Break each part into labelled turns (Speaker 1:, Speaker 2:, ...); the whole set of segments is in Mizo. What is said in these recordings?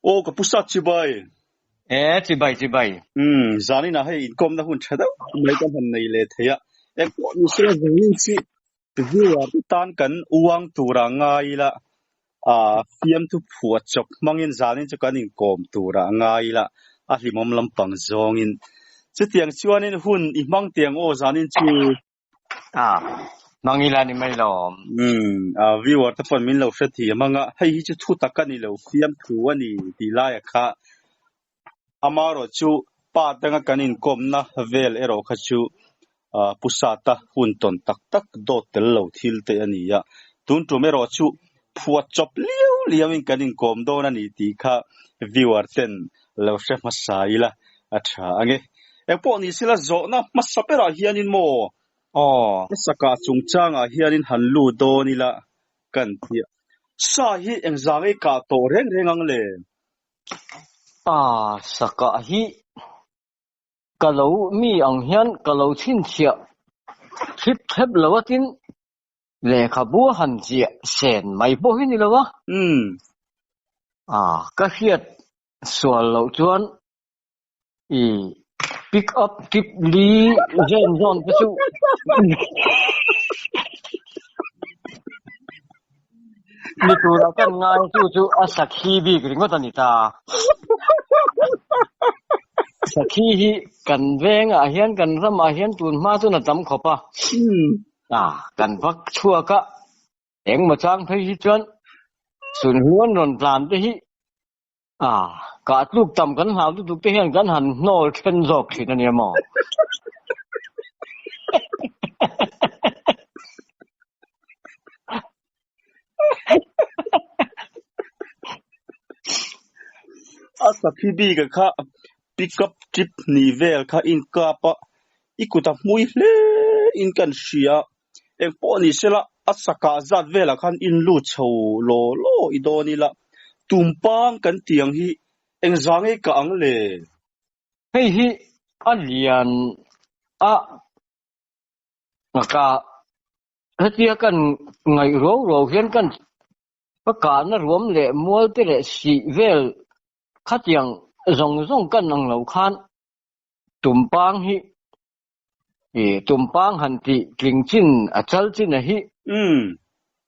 Speaker 1: Aw ka pu sat chibai.
Speaker 2: E chibai chibai.
Speaker 1: Umm zaninah hei inkawmna hun tha deuh mai kan han nei leh thei a, engpawh ni se zanin chu viewer te tan kan uang tura ngai ila, ah fiamthu phuah chawp hmangin zanin chu kan inkawm tura ngai ila, a hlimawm lampang zawngin. Chutiang chuanin hun i hmang tiang aw zanin chu.
Speaker 2: Ah, hmang ila ni mai lawm.
Speaker 1: Umm, a viewer te pawn min lo hre thiam ang a, hei hi chu thu tak a ni lo, fiamthu a ni tih laia kha amaherawh chu pa danga kan inkawmna vel erawh kha chu Pu Sata hun tawn tak tak dawt tel lo thil te a ni a, tun tum erawh chu phuat chawp liau liauin kan inkawm dawn a ni tih kha viewer ten lo hre hmasa ila a tha ang e. Engpawh ni sela zawhna hmasa berah hianin maw
Speaker 2: Aw.
Speaker 1: Hmasaka chungchangah hianin han lut dawn ila kan ti a. Sa hi engzang ei kah tawh reng reng ang le?
Speaker 2: Ah, sakah hi ka lo mi ang hian ka lo chhinchhiah thlip thlep lo a tin Lehkhabu a han chiah sen mai pawh hi ni lo a.
Speaker 1: Umm.
Speaker 2: Ah, ka hriat sual loh chuan i pick up tip li zawn zawn te chu ni tura kan ngai chu chu a sakhi bik ringawt a ni ta. Sakhi hi kan vengah hian kan ramah hian tun hma chuan a tam khawp a.
Speaker 1: Umm.
Speaker 2: A, kan vak chhuak a, engmaw chang phei hi chuan sunhluan rawn tlan te hi a, kah tluk tam kan hlau lutuk te hian kan han hnawl then zawk thin a nia maw?
Speaker 1: A sakhi bik a kha pick up trip ni vel kha inkap a, i kut a hmui hle in kan hria, engpawh ni sela a sakah zat velah khan in lut chho law law i dawn ila, tumpang kan tih ang hi engzah ngei ka ang le?
Speaker 2: Hei hi a lian a ka hetia kan ngaih ruau ruau hian kan ka kahna ruam leh mual te leh sih vel khatiang zawng zawng kan ang lo khan Tumpang hi i tumpang han tih tling chin a chal chin a hi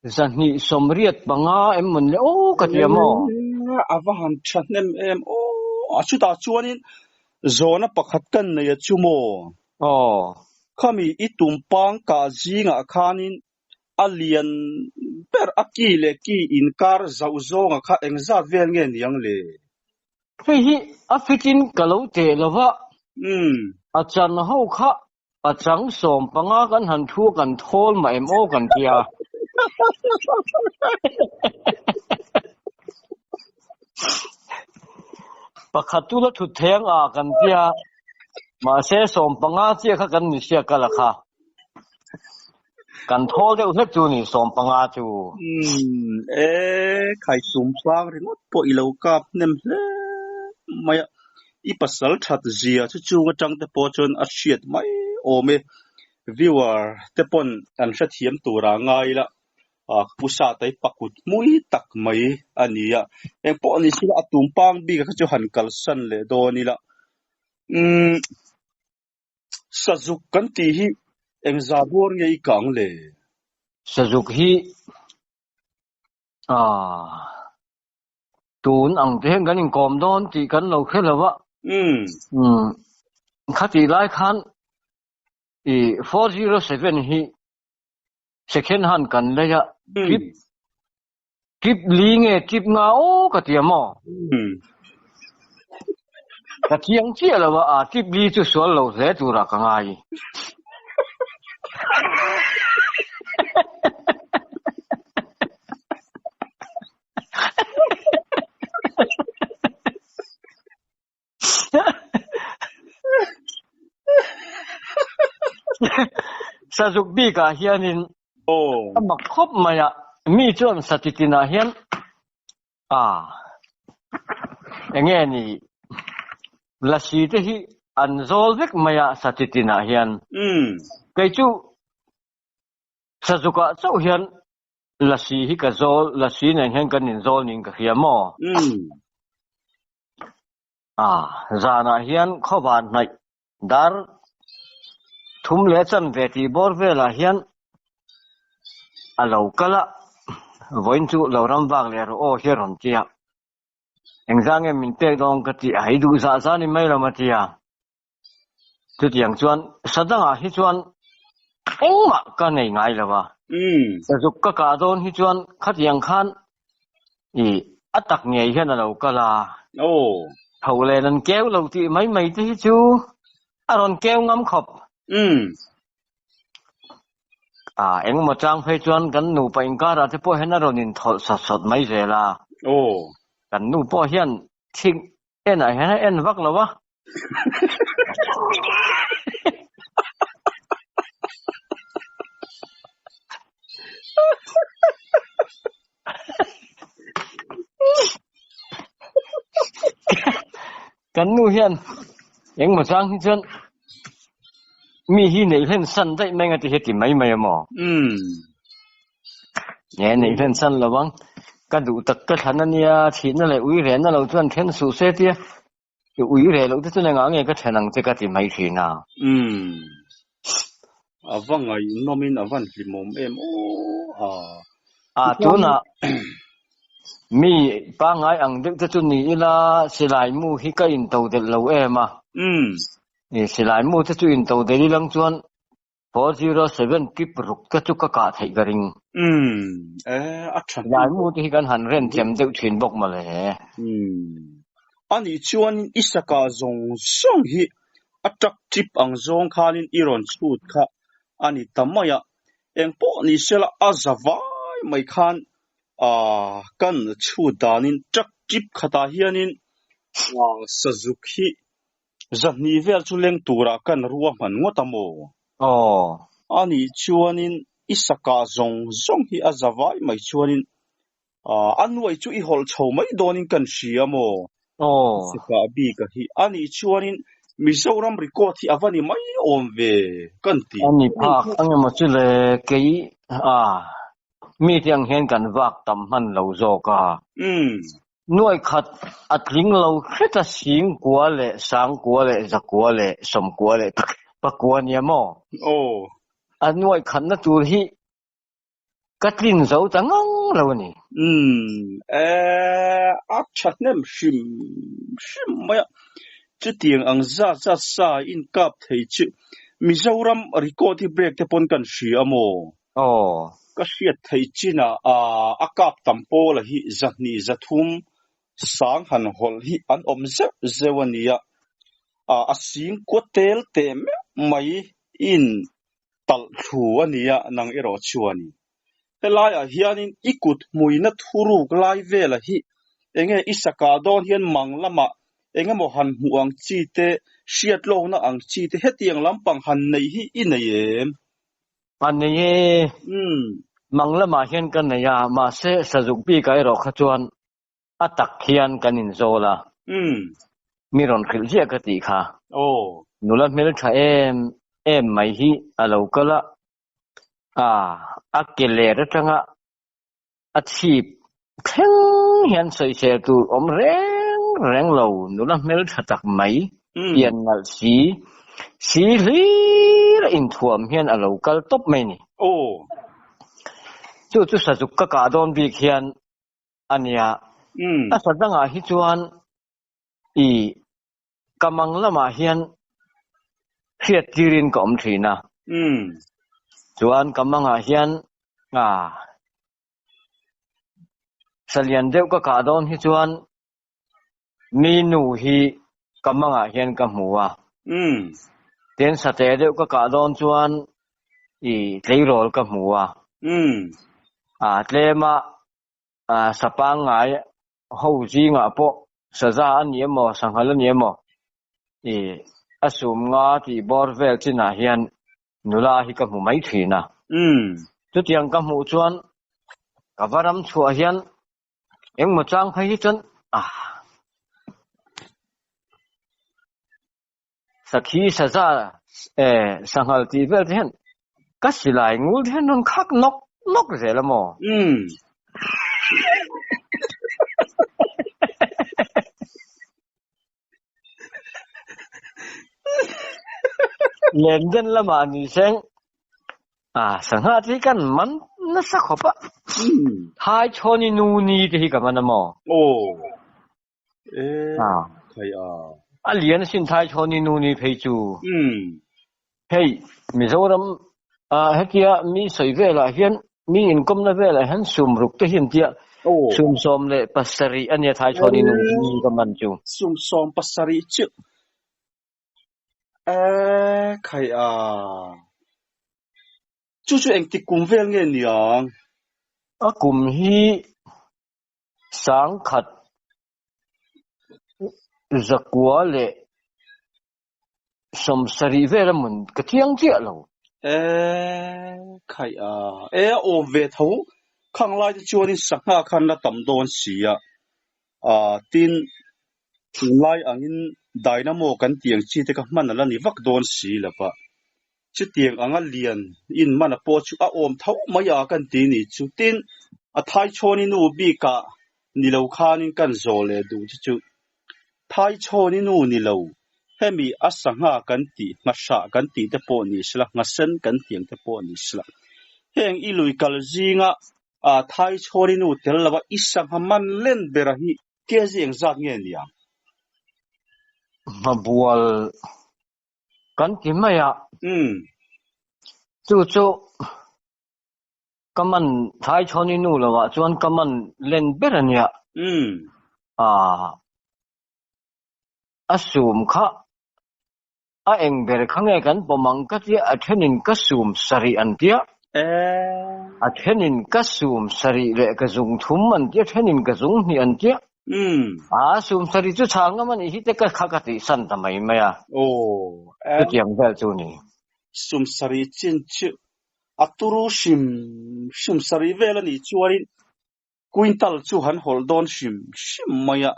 Speaker 2: 285 em mawn le aw ka ti a maw?
Speaker 1: A va han tha hnem em aw. A chutah chuanin zawhna pakhat kan nei a chu maw?
Speaker 2: Aw.
Speaker 1: Khami i tumpang kah zingah khanin a lian ber a ki leh ki inkar zauh zawnga kha engzat vel nge niang le?
Speaker 2: Hei hi a fitin ka lo teh lo va, a chan ho kha a chang 15 kan han thu a kan thawl mah em aw kan tia. Pakhat chu la thut thei ang a kan tia, mahse 15 chiah kha kan ni sia ka la kha. Kan thawl deuh hlek chu ni 15 chu.
Speaker 1: Umm e khai tumpang ringawt pawh i lo kap hnem hle mai a, i pasal that zia chu chung atang te pawh chuan a hriat mai awm e, viewer te pawn an hrethiam tura ngai ila, pu Sata hi pakut hmui tak mai a ni a, engpawh ni sela a tumpang bik kha chu han kalsan leh dawn ila, umm. Sazuk kan tih hi engzah buar nge i kang le?
Speaker 2: Sazuk hi aah tun ang te hian kan inkawm dawn tih kan lo hre lo a. Umm khatih lai khan i 407 hi second hand kan lei a, trip Trip li nge trip nga aw ka ti a maw? Ka chiang chiah lo a, a trip li chu sual lo hle turah ka ngai. Sazuk bikah hianin a mak khawp mai a, mi chuan sati tinah hian a enge ni lasi te hi an zawl vek mai a sati tinah hian. Kei chu sazukah chauh hian lasi hi ka zawl, lasi nen hian kan inzawl niin ka hria maw? A, zanah hian khawvar hnaih dar thum leh chanve tih bawr velah hian a lo kal a, vawiin chu lo ram vak leh rawh aw hi a rawn ti a. Engzah nge min pek dawn ka tih a hei duh zah zah ni mai lo ma ti a. Chutiang chuan Sadangah hi chuan engmah ka nei ngai lo a. Sazuk ka kah dawn hi chuan khatiang khan i a tak ngei hian a lo kal a. Tho len an keu lo tih mai mai te hi chu a rawn keu ngam khawp. A engemaw chang phei chuan kan nupa inkarah te pawh hian a rawn inthawlh sawt sawt mai zel a. Kan nu pawh hian thing enah hian a en vak lo a. Kan nu hian engmaw chang hi chuan mi hi neih hlen san daih mai nga ti hi a ti mai mai a maw? Nge neih hlen san lo ang, ka duh tak ka thlan a nia, thihna leh ui rehna lo chuan then suh se tia I ui reh loh te chuan engah nge ka then ang che ka ti mai thin a.
Speaker 1: Umm. A va ngaihnawmin a van hlimawm em aw a.
Speaker 2: A tunah mi pangngai ang deuh te chu ni ila silai mu hi ka into delh lo em a.
Speaker 1: Umm.
Speaker 2: Silai mu te chu into delh ilang chuan 407 kip ruk te chu ka kah theih ka ring.
Speaker 1: Umm, eh, a tha.
Speaker 2: Silai mu te hi kan han ren thiam deuh thin bawk mawle.
Speaker 1: Umm, ani chuan i saka zawng zawng hi a tak chip ang zawng khanin i rawn chhut kha a ni ta mai a, engpawh ni sela a za vai mai khan ah kan chhut danin tak chip khatah hianin ah sazuk hi 200 vel chu leng turah kan ruahman ngawt a maw?
Speaker 2: Aw.
Speaker 1: Anih chuanin i sakah zawng zawng hi a za vai mai chuanin a nuai chu i hawlh chho mai dawnin kan hria a maw?
Speaker 2: Aw.
Speaker 1: I sakah bik a hi. Anih chuanin Mizoram record hi a va ni mai awm ve kan ti.
Speaker 2: A ni phak angemaw chu le kei a mi te ang hian kan vak tam hman lo zawk a.
Speaker 1: Umm.
Speaker 2: Nuai khat a tling lo hret a singkua leh sangkua leh zakua leh sawmkua leh pakua nia maw?
Speaker 1: Aw.
Speaker 2: A nuai khatna tur hi ka tlin zo ta ngang lo a ni.
Speaker 1: Umm, eh, a thahnem hrim hrim mai a. Chutiang ang zat zat sa inkap thei chu Mizoram record hi break te pawn kan hria a maw?
Speaker 2: Aw.
Speaker 1: Ka hriat theih chinah a kap tam pawla hi 200 300 sang han hawlh hi an awm zeuh zeuh a nia. A sing kua tel teh meuh mai in talh thlu a nia nang erawh chuanin. Helaiah hianin i kut hmuina thuruk lai vela hi enge i sakah dawn hian mang lamah engemaw han hmuh ang chi te, hriat lawkna ang chi te hetiang lampang han neih hi i nei em?
Speaker 2: A nei e. Mang lamah hian ka nei a, mahse sazuk bikah erawh kha chuan a tak hian kan inzawl a. Mi rawn hrilh ziah ka tih kha. Nula hmeltha em em mai hi a lo kal a, a ke ler atanga a chhip thleng hian sawisel tur awm reng reng lo nula hmeltha tak mai pian nalh si si hlir a inthuam hian a lo kal tawp mai a ni. Chu chu sazuk ka kah dawn bik hian a nia. A sa dangah hi chuan i ka mang lamah hian hriat tirin ka awm thin a. Chuan ka mangah hian salian deuh ka kah dawn hi chuan mi nu hi ka mangah hian ka hmu a. Tin sate deuh ka kah dawn chuan i tleirawl ka hmu a. Tlema sa pangngai ho zingah pawh saza a ni emaw, sanghal a ni emaw, i a sum nga tih bawr vel chinah hian nula hi ka hmu mai thin a. Chutiang ka hmuh chuan ka va ram chhuah hian engmaw chang phei hi chuan ah sakhi saza eh sanghal tih vel te hian ka silai ngul te hian rawn khak nawk nawk zel a maw? Len den lamah ni seng a sangha te hi kan man nasa khawp a. Thai chhawni nu ni te hi ka man a maw?
Speaker 1: Aw. E khai a.
Speaker 2: A lian asin Thai chhawni nu ni phei chu. Hei Mizoram ah hetia mi sawi velah hian mi inkawmna velah hian sum ruk te hi an tia sum 17 a nia Thai chhawni nu ni ka man chu.
Speaker 1: Sum 17 chu e khai a. Chu chu engtik kum vel nge niang?
Speaker 2: A kum hi 1900 vel a mun ka chiang chiah lo.
Speaker 1: E khaih a, e a awm ve tho khang lai te chuanin sangha khan la tam dawn si a, ah tin tunlai angin dynamo kan tih ang chi te kha hman a la ni vak dawn si lo va, chutiang anga lian in hman a pawh chu a awm tho mai a kan ti ni chu. Tin a Thaichhawni nu bikah ni lo khanin kan zawh leh duh te chu Thaichhawni nu ni lo, hemi a sangha kan tih, nghahrah kan tih te pawh ni sela, nghasen kan tih ang te pawh ni sela. Heng i lui kal zinga Thaichhawni nu tel lova i sangha man len bera hi kg engzat nge niang?
Speaker 2: Nghabual kan ti mai a. Chu chu ka man Thaichhawni nu lovah chuan ka man len ber a nia. Aaa a sum kha a eng ber kha nge kan pawm ang ka tia a thenin ka sum sarih an tia. A thenin ka sum sarih leh ka zung thum an tia thenin ka zung hnih an tia. A sum sarih chu chhang ngam a nih hi te ka kha ka tih san ta mai mai a. Chutiang vel chu a ni.
Speaker 1: Sum sarih chin chu a turu hrim hrim sarih vel a nih chuanin quintal chu han hawlh dawn hrim hrim mai a,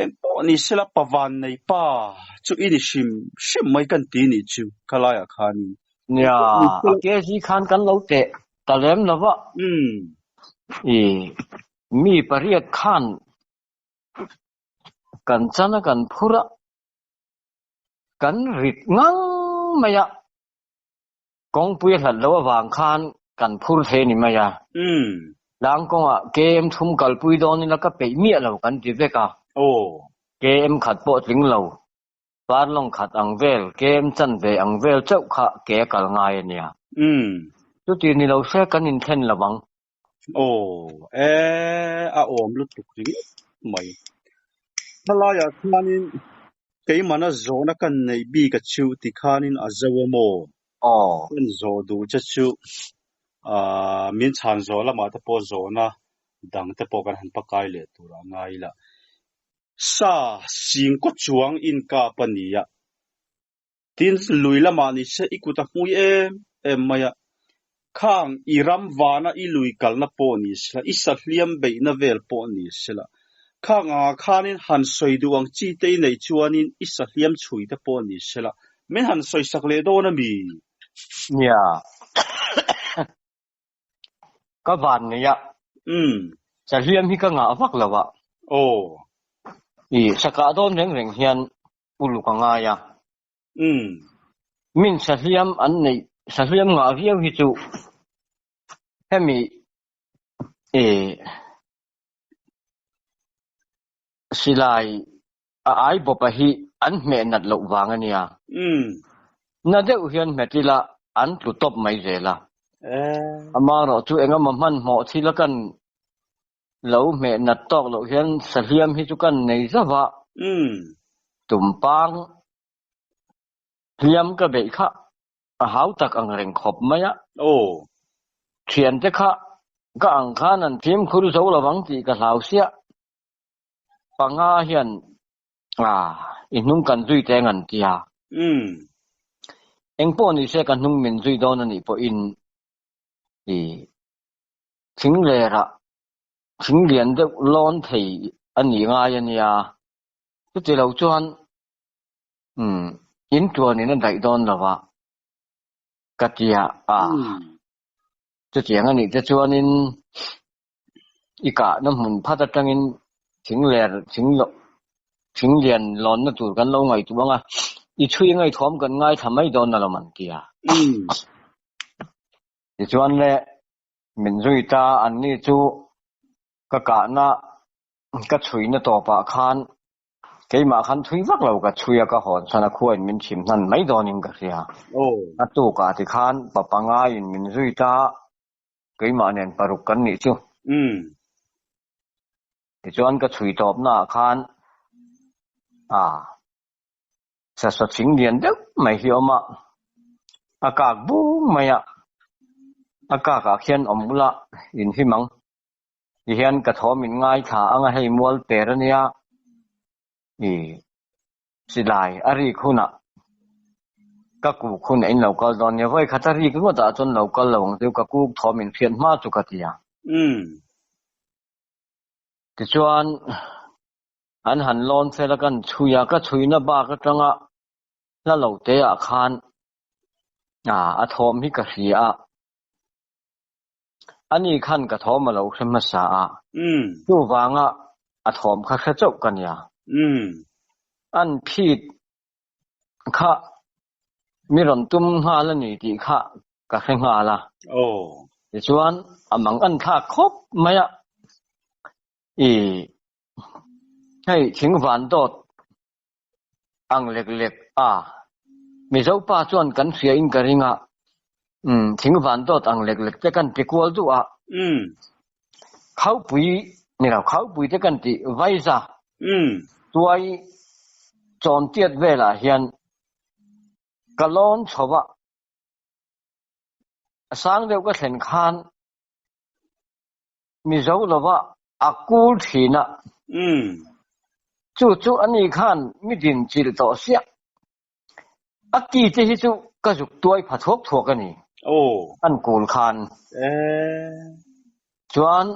Speaker 1: eng pawh ni sela pavan nei pa chu i ni hrim hrim mai kan ti nih chu khalaiah khanin.
Speaker 2: Nia, a kg khan kan lo teh ta lem lo va. I mi pariat khan kan chan a kan phur a, kan rit ngang mai a. Kawngpui a hlat loh avang khan kan phur thei a ni mai a. Tlang kawngah KM thum kalpui dawn ila ka peih miah lo kan ti vek a. KM khat pawh tling lo, parlawng khat ang vel, KM chanve ang vel chauh kha ke a kal ngai a nia. Chuti ni lo se kan inthlen lo ang.
Speaker 1: Aw, e, a awm lutuk ringawt mai. Thalaiah khanin keimahna zawhna kan neih bik a chu ti khanin a zo a maw?
Speaker 2: Aw.
Speaker 1: Kan zawh duh che chu ah min chhan zawh lamah te pawh zawhna dang te pawh kan han pakai leh tur a ngai ila. Sa sing kaw chuang inkap a ni a. Tin, lui lamah ni se i kut a hmui em em mai a, khang i ram vana i lui kalna pawh ni sela, i sahliam beihna vel pawh ni sela, khang angah khanin han sawi duh ang chi te i neih chuanin i sahliam chhui te pawh ni sela, min han sawi sak leh dawn a mi?
Speaker 2: Nia, ka van nei a, sahliam hi ka ngah vak lo a.
Speaker 1: Aw.
Speaker 2: I sakah dawn reng reng hian uluk a ngai a. Min sahliam an neih sahliam ngah viau hi chu hemi eh silai a ai bawpa hi an hmeh nat loh vang a nia. Na deuh hian hmet ila an tlu tawp mai zel a. Amaherawh chu engemaw hmanhmawh thil a kan Lo hmeh nat tawk loh hian sahliam hi chu kan nei zauh a. Tumpang hliam ka beih kha a hau tak ang reng khawp mai a. Thiante kha ka ang khan an fimkhur zo lo vang tih ka hlau siah. Panga hian i hnung kan zui teng an ti a. Engpawh ni se ka hnung min zui dawn a nih pawhin i Thing lerah thing lian deuh lawn thei a ni ngai a nia. Chuti lo chuan umm in tuanin a daih dawn lo a ka ti a, chutiang a nih te chuanin i kahna hmun phat atangin thing ler thing thing lian lawnna tur kan lo ngaihtuah ang a. I chhui ngaithawm kan ngaithla mai dawn alawm an ti a. Tichuan le min zui ta anni chu ka kahna ka chhuina tawpah khan keimah khan thui vak lo ka chhui a ka hawn chhan a khuain min chhim hnan mai dawnin ka hria. A tukah tikhan pa pangaiin min zui ta keimah nen paruk kan nih chu. Tichuan ka chhui tawpnaah khan a sasua thing lian deuh mai hi a awm a, a kak bung mai a, a kakah khian awm ula in him ang. Tihian ka thawm in ngaithla ang a hei mual per a nia i silai a rik hunah ka kuk hunah in lo kal dawn nia vawi khat a rik ringawtah chuan lo kal lo ang chu ka kuk thawm in hriat hma chu ka ti a. Tichuan an han lawn fel a kan chhui a, ka chhuina bak atanga hla lo te ah khan a thawm hi ka hria a, ani khan ka thawm a lo hre hmasa a, chuvanga a thawm kha hre chauh ka nia. An phit kha mi rawn tum nghal a ni tih kha ka hre nghal a. Tichuan a mang an thlak khawp mai a, i hei thing van dawt ang lek lek a, Mizo pa chuan kan hria in ka ring a, umm thing van dawt ang lek lek te kan ti kual duh a, khaupui ni lo khaupui te kan ti vaiza tuai chawn tiat velah hian ka lawn chho a. A sang deuh ka thlen khan Mizo lova a kul thin a. Chu chu ani khan mi din chilh tawh siah. A ki te hi chu ka zuk tuai pha thuak thuak a ni. An kul khan. Chuan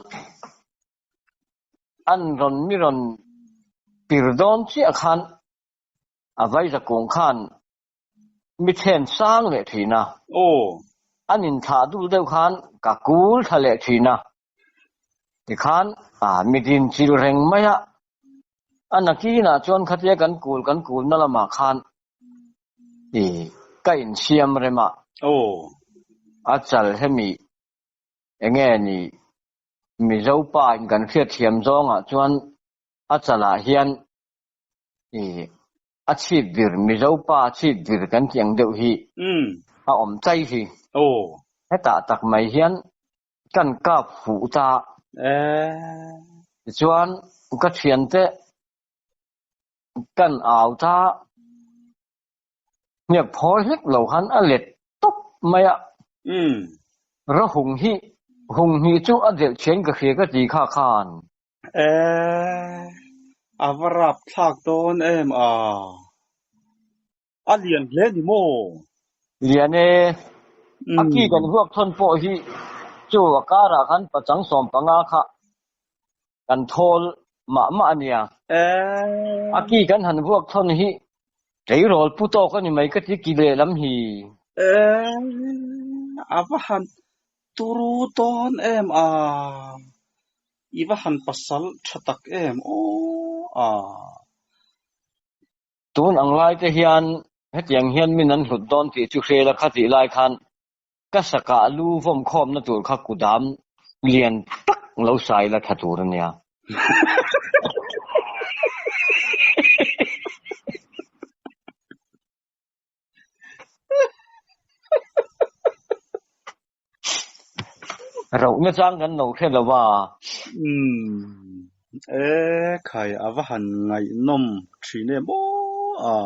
Speaker 2: an rawn mi rawn pir dawn chiah khan a vaiza kung khan Mi then sang leh thin a.
Speaker 1: Aw.
Speaker 2: An inthlah dul deuh khan ka kul thla leh thin a. Tikhan mi din chilh reng mai a. A nakinah chuan khatia kan kul kan kulna lamah khan i ka insiam rem a.
Speaker 1: Aw.
Speaker 2: A chal hemi enge ni Mizo pa in kan hriatthiam zawngah chuan a chalah hian i a chhip vir Mizo pa chhip vir kan tih ang deuh hi a awm chai hi. Hetah tak mai hian kan kap fuh ta. Tichuan ka thiante kan au ta hniak phawi hlek lo khan a let tawp mai a. Ra hung hi hung hnih chu a delh thian ka hria ka ti kha khan.
Speaker 1: Eh, a va rap thlak dawn em a. A lian hle ni maw?
Speaker 2: Lian e, a ki kan vuak thawn pawh hi chu a karah khan pachang 15 kha kan thawl mah mah a nia.
Speaker 1: Eh.
Speaker 2: A ki kan han vuak thawn hi tleirawl pu tawk a ni mai ka ti ki lehlam hi.
Speaker 1: Eh, a va han Turu dawn em a, i va han pasal tha tak em aw a.
Speaker 2: Tun ang lai te hian hetiang hian min an hlut dawn tih chu hre la kha tih lai khan ka sakah lu vawm khawmna tur kha kudam lian tak lo sai la tha tur a nia. Rohna chang kan lo hre lo a.
Speaker 1: Umm e khai a va han ngaihnawm thin em aw a.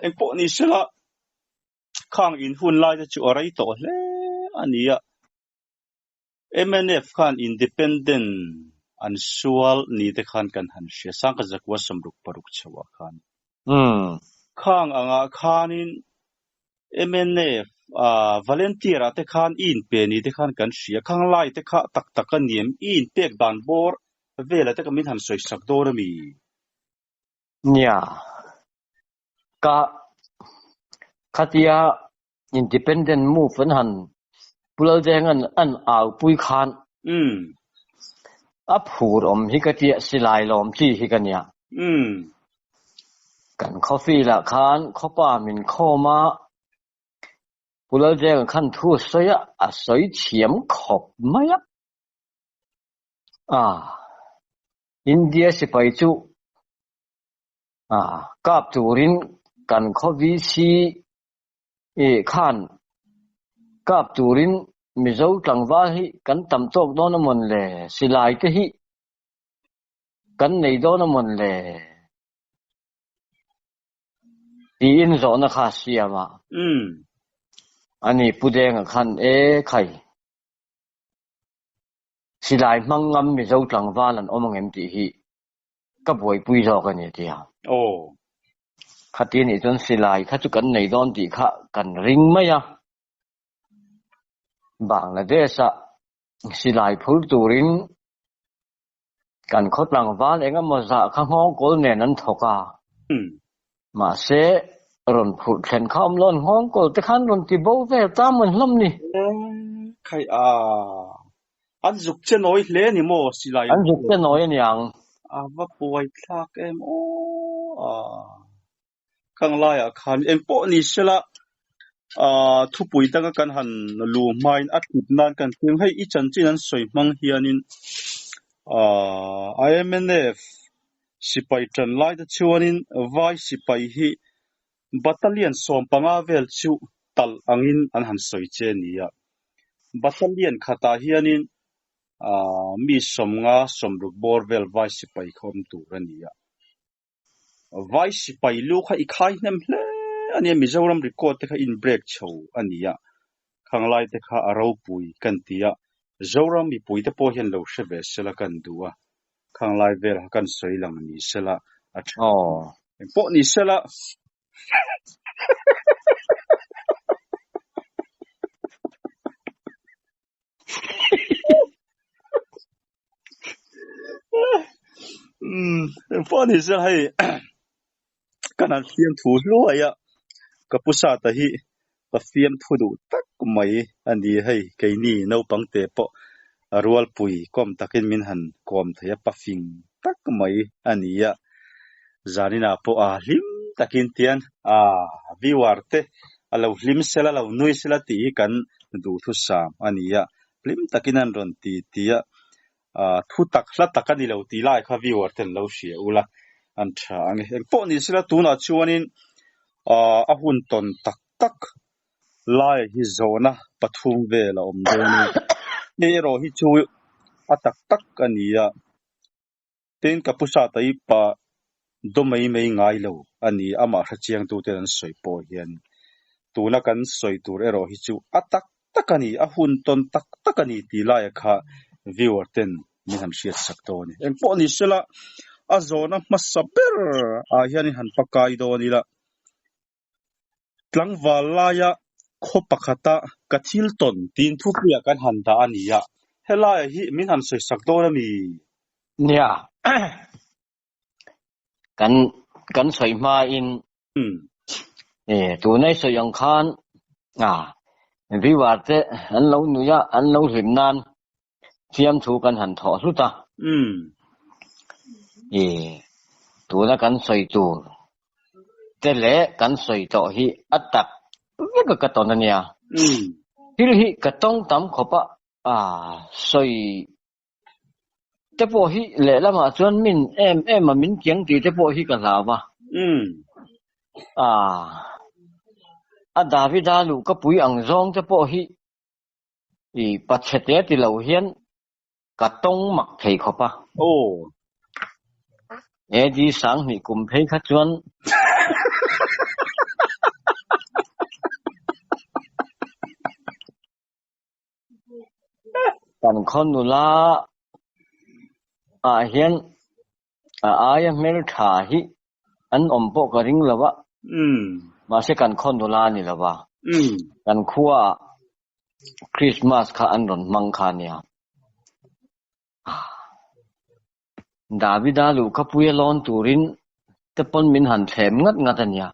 Speaker 1: Engpawh ni sela khang in hun lai te chu a rei tawh hle a nia. Mnf khan independent an sual ni te khan kan han hria sangka zakua 66 chhoah khan. Khang angah khanin mnf volunteer ah te khan i inpe ni te khan kan hria. Khang lai te kha tak tak a ni em? I inpek dan bawr velah te kha min han sawi sak dawn a mi?
Speaker 2: Nia, ka khatia Independent move an han Pu Laldenga'n an au pui khan a phur awm hi ka tia silai lawm chi hi ka nia. Kan khawfil ah khan khawpa min khawm a, Pu Laldenga khan thu a sawi a, a sawi thiam khawp mai a. Ah, India sipai chu ah kap turin kan khaw VC khan kap turin Mizo tlangval hi kan tam tawk dawn a mawn le, silai te hi kan nei dawn a mawn le tiin zawhna kha a siam a. Ani Pu Denga khan e khai. Silai hmang ngam Mizo tlangval an awm angem tih hi ka buaipui zawk a ni a ti a.
Speaker 1: Aw.
Speaker 2: Khati nih chuan silai kha chu kan nei dawn tih kha kan ring mai a. Bangladesh-ah silai phur turin kan khaw tlangval eng emaw zah kha nghawng kawl nen an thawk a. Mahse, rawn phurh thlen kha awm lo an nghawng kawl te khan rawn ti bo vel ta maw hlawm ni.
Speaker 1: Khai a, an zuk che nawi hle ni maw silai.
Speaker 2: An zuk che nawi a niang.
Speaker 1: A va buai thlak em aw a. Khang laiah khan eng pawh ni sela thupui danga kan han lu hmain a tlip nan kan thleng hei i chanchin an sawi hmang hianin IMNF sipai tan lai te chuanin vai sipai hi battalion 15 vel chu talh angin an han sawi che a ni a. Battalion khatah hianin mi 50 60 bawr vel vai sipai kha awm tur a ni a. Vai sipai lu kha i khai hnem hle a nia, Mizoram record te kha in break chho a ni a, khang lai te kha a ropui kan ti a, Zoram mipui te pawh hian lo hre ve sela kan duh a, khang lai vel kha kan sawi lang ni sela a tha. Eng pawh ni sela. Engpawh ni se hei kan han fiam thu hluai a, ka pu Sata hi ka fiam thu duh tak mai a ni hei keini naupang te pawh a rualpui kawm takin min han kawm thei a, pafing tak mai a ni a, zaninah pawh a hlim takin tian a viewer te a lo hlim sela lo nui sela tih hi kan duhthusam a ni a, hlim takin an rawn ti ti a, thu tak hla tak a ni lo tih lai kha viewer ten lo hria ula an tha ang e. Engpawh ni sela tunah chuanin a hun tawn tak tak lai hi zawhna pathum vel a awm dawn a, hei erawh hi chu a tak tak a ni a, tin ka pu Sata hi pa daw mai mai ngai lo a ni, amah hrechiang tuten an sawi pawh hian tuna kan sawi tur erawh hi chu a tak tak a ni, a hun tawn tak tak a ni tih laia kha viewer ten min han hriat sak dawn a ni. Engpawh ni sela a zawhna hmasa ber ah hian in han pakai dawn ila, tlangval laia khaw pakhata ka thil tawn tiin thupuiah kan han dah a ni a, helaiah hi min han sawi sak dawn a mi?
Speaker 2: Nia, kan kan sawi hmain tunai sawi ang khan viewer te an lo nui a, an lo hlim nan fiamthu kan han thawh hlut a. Tuna kan sawi tur te leh kan sawi tawh hi a tak vek a ka tawn a nia. Thil hi ka tawng tam khawp a, sawi te pawh hi lehlamah chuan min em em a min kiang tih te pawh hi ka hlau a. A Davida luh ka pui ang zawng te pawh hi i pachhe te ti lo hian ka tawng mak thei khawp a. AD 2000 kum phei kha chuan Kan khaw nula ah hian a aia hmeltha hi an awm pawh ka ring lo a, mahse kan khaw nula a ni lo a, kan khua ah Christmas kha an rawn hmang kha a nia. Davida luhkhapuia lawn turin te pawn min han thlem ngat ngat a nia.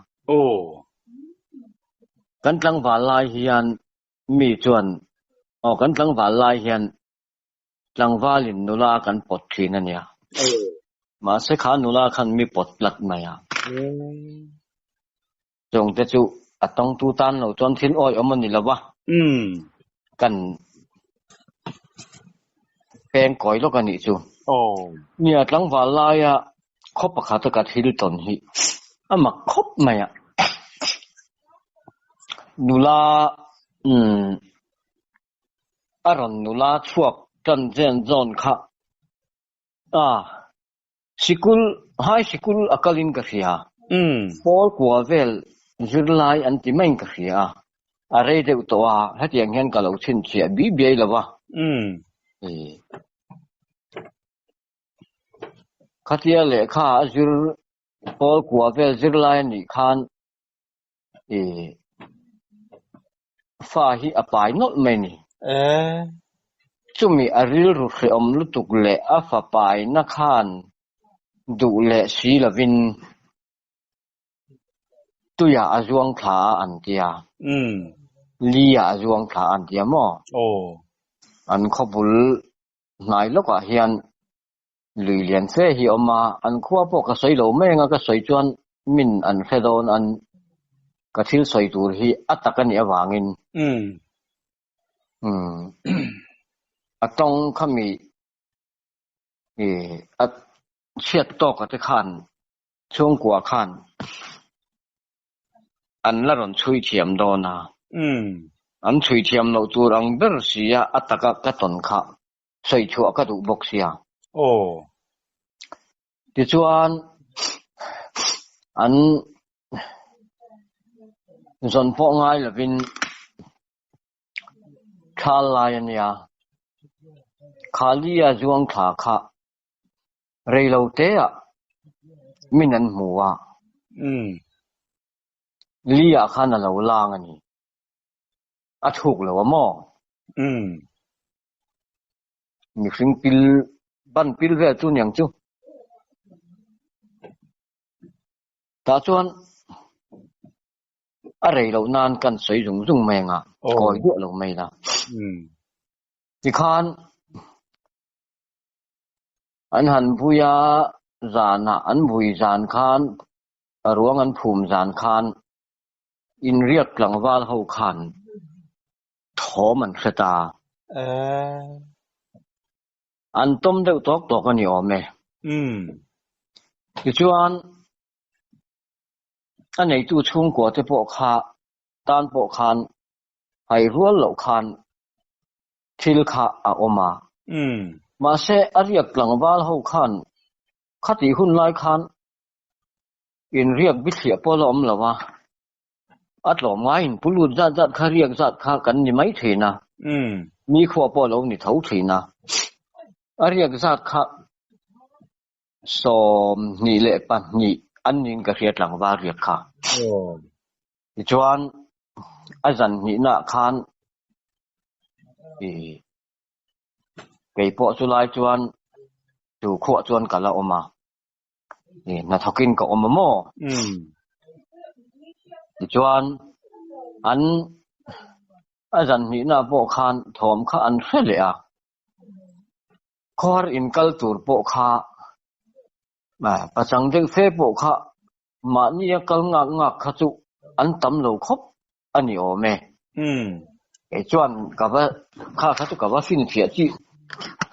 Speaker 2: Kan tlangval lai hian Mi chuan, Aw, kan tlangval lai hian tlangvalin nula kan pawt thin a nia. Mahse kha nula khan mi pawt tlat mai a. Chungte chu a tawngtu tan lo chuan thil awihawm a ni lo va. Kan peng kawi lawk a nih chu. Nia tlangval laia khaw pakhata ka thil tawn hi a mak khawp mai a. Nula umm a rawn nula chhuak tan chen zawn kha a Sikul, high sikul a kalin ka hria. Pawl kua vel zirlai an ti maiin ka hria a. A rei deuh tawh a, hetiang hian ka lo chhinchhiah bi biai lo va. Khatia lehkha a zir pawl kua vel zirlai a nih khan fa hi a pai nawlh mai a ni. Chumi a rilru hrehawm lutuk leh a fa paina khan duh leh si lovin tuiah a zuang thla a an tia. Li-ah a zuang thla a an tia maw? An khawbul hnai lawkah hian Lui lian fe hi awm a, an khua pawh ka sawi lo mai anga ka sawi chuan min an hre dawn an ka thil sawi tur hi a tak a nih avangin umm a tawng khami ih a chhiat tawka te khan chhungkua khan an la rawn chhui thiam dawn a, an chhui thiam loh tur ang ber sia a taka ka tawn kha. Sawi chhuah ka duh bawk sia.
Speaker 1: Aw.
Speaker 2: Tichuan, an zawn pawh ngai lovin thal lai a nia. Khali-a zuang thla kha rei lo teah min an hmu a. Li-ah khan a lo lang a ni. A thuk lo a maw? Mihring pil ban pil vel chu niang chu. Tah chuan a rei loh nan kan sawi zung zung mai anga kawi duah lo mai la. Tikhan an han vui a zanah an vui zan khan a ruang an phum zan khan inriak tlangval ho khan Thawm an hre ta. An tawm deuh tawk tawk a ni awm e. Tichuan, a neitu chhungkua te pawh kha tan pawh khan hai rual loh khan thil kha a awm a. Mahse, a riak tlangval ho khan khatih hun lai khan inriak bithliah pawh la awm lo a. A tlawm ngaiin pu lut zat zat kha riak zat kha kan ni mai thin a, mi khua pawh a lo ni tho thin a. A riak zat kha 22 an niin ka hria tlangval riak kha. Tichuan a zan hnihnaah khan ih kei pawh chulai chuan chu khuah chuan ka la awm a. Hnathawkin ka awm a maw? Tichuan, an a zan hnihna pawh khan thawm kha an hre leh a. Khawhar in kal tur pawh kha pachang deuh fe pawh kha mahnia kal ngak ngak kha chu an tam lo khawp a ni awm e. Kei chuan ka va kha kha chu ka va finfiah chi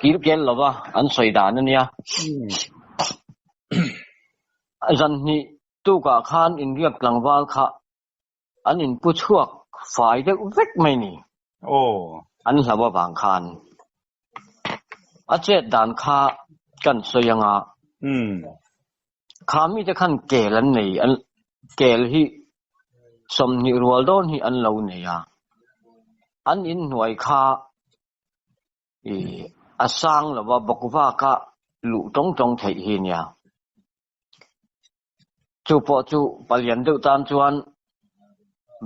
Speaker 2: kil kel lo va, an sawi dan a nia. Zan hnih tukah khan inriak tlangval kha an inpu chhuak fai deuh vek mai ni. An hlau avang khan a chet dan kha kan sawi anga Kha mite khan kel an nei, kel hi 20 rual dawn hi an lo nei a, an inhnuai kha a sang lo a, bawk vaka luh tawng tawng theih hi nia. Chu pawh chu palian deuh tan chuan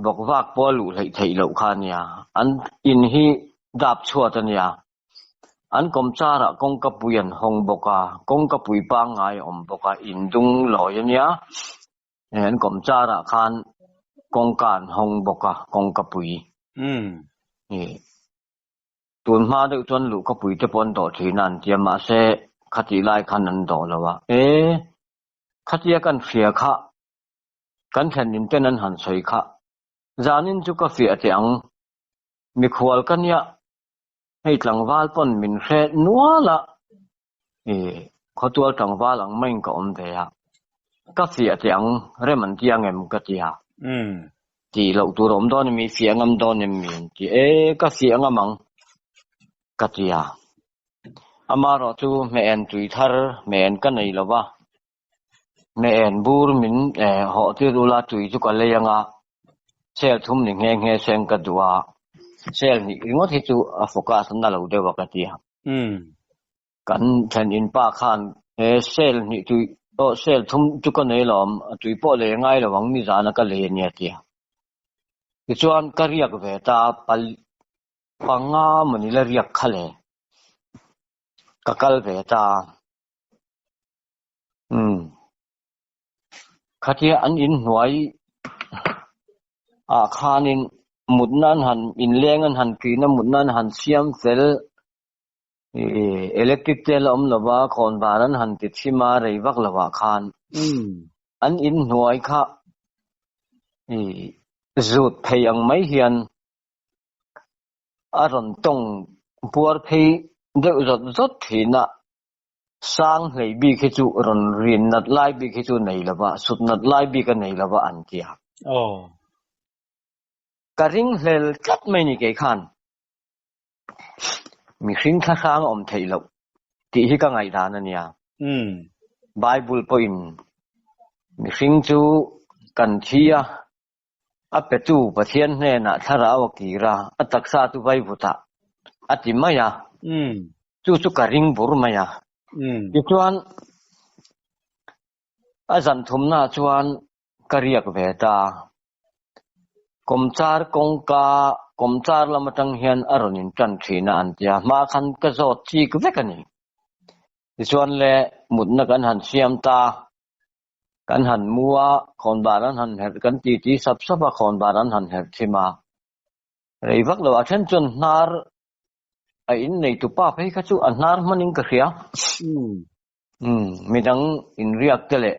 Speaker 2: bawk vak pawh a luh hleih theih loh kha nia, an in hi dap chhuat a nia. An kawmcharah kawngkapui an hawng bawk a, kawngkapui pangngai a awm bawk a, in dung lawi a nia. An kawmcharah khan kawngka an hawng bawk a, kawngkapui. Tun hma deuh chuan luhkapui te pawh an dawh thin a an tia, mahse khatih lai khan an dawh lo a. E, khatia kan hria kha. Kan thlen in ten an han sawi kha. Zanin chu ka fiah teh ang. Mikhual ka nia, hei tlangval pawn min hre nual a, ih khawtual tlangval ang maiin ka awm ve a, ka fiah teh ang rem an ti ang em ka ti a. Tih loh tur a awm dawn em i fiah ngam dawn em mi an ti e, ka fiah ngam ang ka ti a. Amaherawh chu hmeh en tui thar hmeh en ka nei lo va, Hmeh en bur min hawh tir ula tui chu ka lei anga cell thum ni nghe nghe seng ka duh a, cell hnih ringawt hi chu a focus na lo deuh a ka ti a. Kan thlen in pa khan he cell hnih tui aw cell thum chu ka nei lawm, a tui pawh lei a ngai lo ang nizan a ka lei a nia ti a. Tichuan ka riak ve ta pali panga mawni la riak kha le ka kal ve ta. Umm. Khatia an inhnuai ah khanin mutna an han inleng an han ṭin a mutna an han siam fel ih electric te la awm lova khawnvar an han ti chim a rei vak lo ah khan an inhnuai kha ih zut phei ang mai hian a rawn tawng puar phei deuh zawt zawt thin a. Sang hlei bik hi chu rawn rin nat lai bik hi chu nei lova, sut nat lai bik a nei lova an ti a. Ka ring hlel tlat mai ni kei khan. Mihring thlahrang a awm theih loh tih hi ka ngaihdan a nia. Bible pawhin mihring chu kan thi a, a petu Pathian hnenah thlarau a kir a, a taksa chu vaivutah a ti mai a, chu chu ka ring bur mai a. Tichuan, a zan thumnaah chuan ka riak ve ta. Kawmchar kawngka, kawmchar lam atang hian a rawn intan thin a an ti a, hma khan ka zawt chik vek a ni. Tichuan le, mutna kan han siam ta. Kan han mu a, khawnvar an han herh kan ti ti sap sap a, khawnvar an han herh thim a. Rei vak lo, a then chuan hnar a in nei tu pa phei kha chu a hnar hmanin ka hria. Umm, midang inriak te leh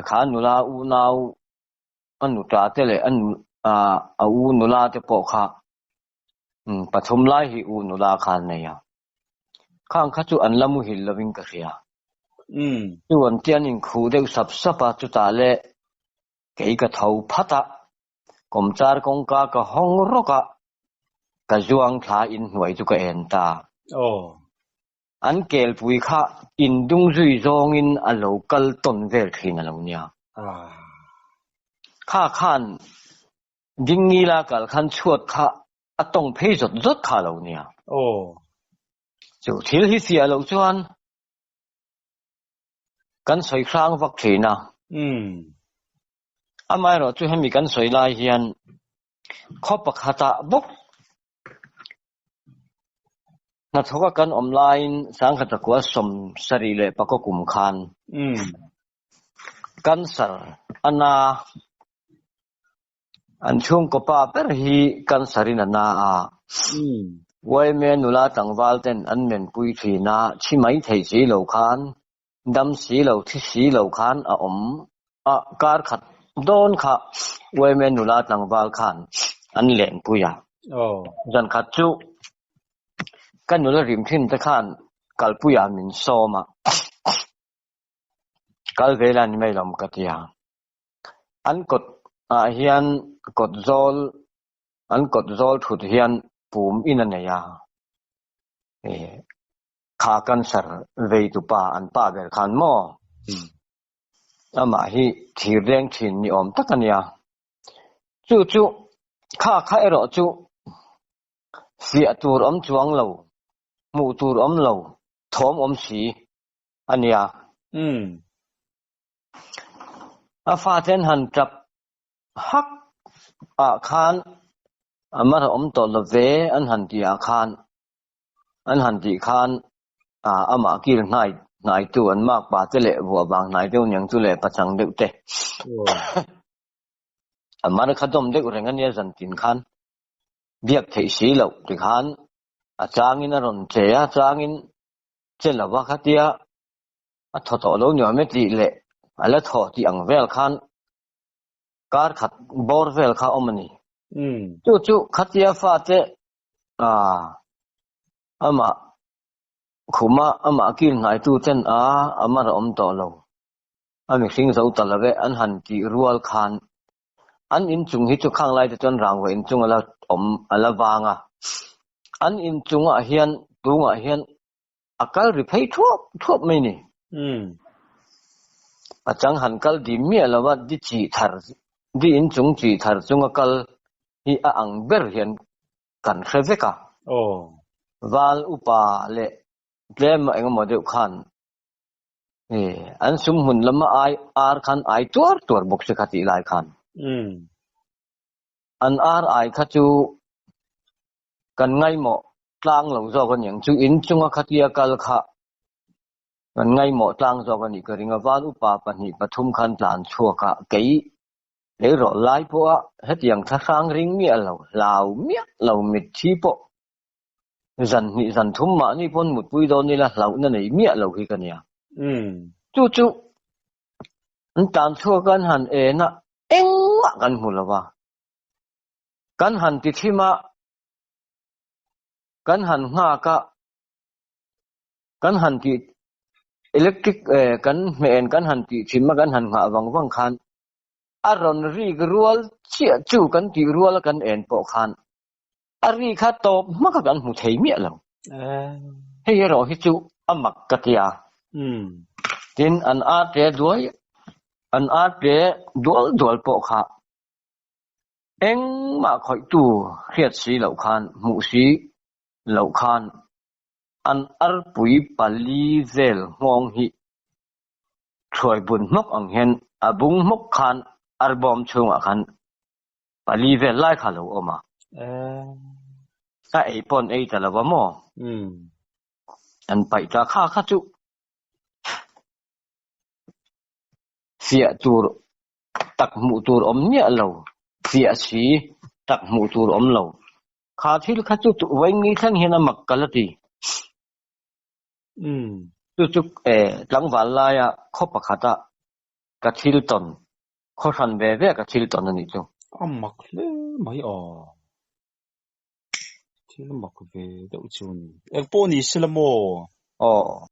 Speaker 2: kha nula unau a nuta te leh a nu a u nula te pawh kha pathum lai hi u nula kha an nei a. Khang kha chu an la muhil lovin ka hria. Chu an tian inkhuh deuh sap sap a, chutah le kei ka tho phat a, kawmchar kawngka ka hawng rawk a, ka zuang thla inhnuai chu ka en ta. An kelpui kha indung zui zawngin a lo kal tawn vel thin a lo nia. Kha khan Dingngila kal khan chhuat kha a tawng phei zawt zawt kha lo nia. Chu thil hi fiah loh chuan kan sawi hrang vak thin a. Amaherawh chu hemi kan sawi lai hian khaw pakhatah bawk hnathawka kan awm laiin Sangkhat Kual 74 kum khan cancer a na. An chhungkaw pa ber hi cancer in a na a, YMA nula tlangval ten an menpui thin a, thi mai thei si lo khan, dam si lo, thi si lo khan a awm a, kar khat dawn kha YMA nula tlangval khan an lenpui a. Zan khat chu ka nula rim thin te khan kalpuiah min sawm a, kal ve la ni mai lo ka ti a. An kawt ah hian kawt zawl an kawt zawl thut hian pum in a nei a, eh kha cancer vei tu pa an pa ber khan maw amah hi thir deng thin ni awm tak a nia, chu chu kha kha erawh chu fiah tur awm chuang lo, hmuh tur awm lo, thawm awm si a nia. A faten han tap hak ah khan a mar a awm tawh lo ve an han tih ah khan an han tih khan ah amah kil hnai hnaitu an makpa te leh vuah vang hnai deuh niang chu leh pachang deuh te a mar kha dawm deuh reng ania zan tin khan biak theih si loh tikhan a changin a rawn che a changin che lova khatia a thaw tawh lo ni awm e tih leh a la thaw tih ang vel khan. Kar khat bawr vel kha awm a ni. Chu chu khatia fate ah amah khuma amah kil hnaitu ten a amar a awm tawh lo. A mihring zo ta lo e an han tih rual khan an inchung hi chu khang lai te chuan rangva inchung a la awm a la vang a. An inchungah hian tungah hian A kal ri phei thuap thuap mai ni. A chang han kal dim miah lo a, di chi thar, di inchung chi thar chunga kal hi a ang ber hian kan hre vek a. Val upa leh tlem eng emaw deuh khan an sum hmun lama ai ar khan ai tuar tuar bawk se kha tih lai khan. An ar ai kha chu Kan ngaimawh tlang lo zawk a niang chu inchunga khatia kal kha kan ngaimawh tlang zawk a nih ka ring a, van upa pahnih pathum khan tlan chhuak a, kei lei rawh lai pawha hetiang thlahrang ring miah lo, hlau miah lo mitthi pawh zan hnih zan thum mahni pawn mutpui dawn ila hlauhna nei miah lo hi ka nia. Chu chu an tlan chhuak a an han en a, engmah kan hmu lo va. Kan han ti thim a, kan han nghak a, kan han ti electric eh kan hmeh en kan han tih thim a kan han nghah vang vang khan a rawn rik rual chiah chu kan tih rual a kan en pawh khan a ri kha tawp hmak a kan hmu thei miah lo. Hei erawh hi chu a mak ka ti a. Tin, an arte duai an arte dual dual pawh kha Engmah khawihtu hriat si loh khan, hmuh si loh khan an arpui pali vel nghawng hi thuai bun hmawk ang hian a bung hmawk khan arbawm chhungah khan pali vel lai kha a lo awm a. A ei pawh an ei ta lo a maw? An paih ta kha kha chu fiah tur tak hmuh tur awm miah lo, fiah si tak hmuh tur awm lo. Kha thil kha chu vawiin thleng hian a mak ka la ti. Chu chu tlangval laia khaw pakhata ka thil tawn, khaw hran ve ve ka thil tawn a nih chu.
Speaker 1: A mak hle mai aw. Thil mak ve deuh chu a ni. Engpawh ni se la maw?
Speaker 2: Aw.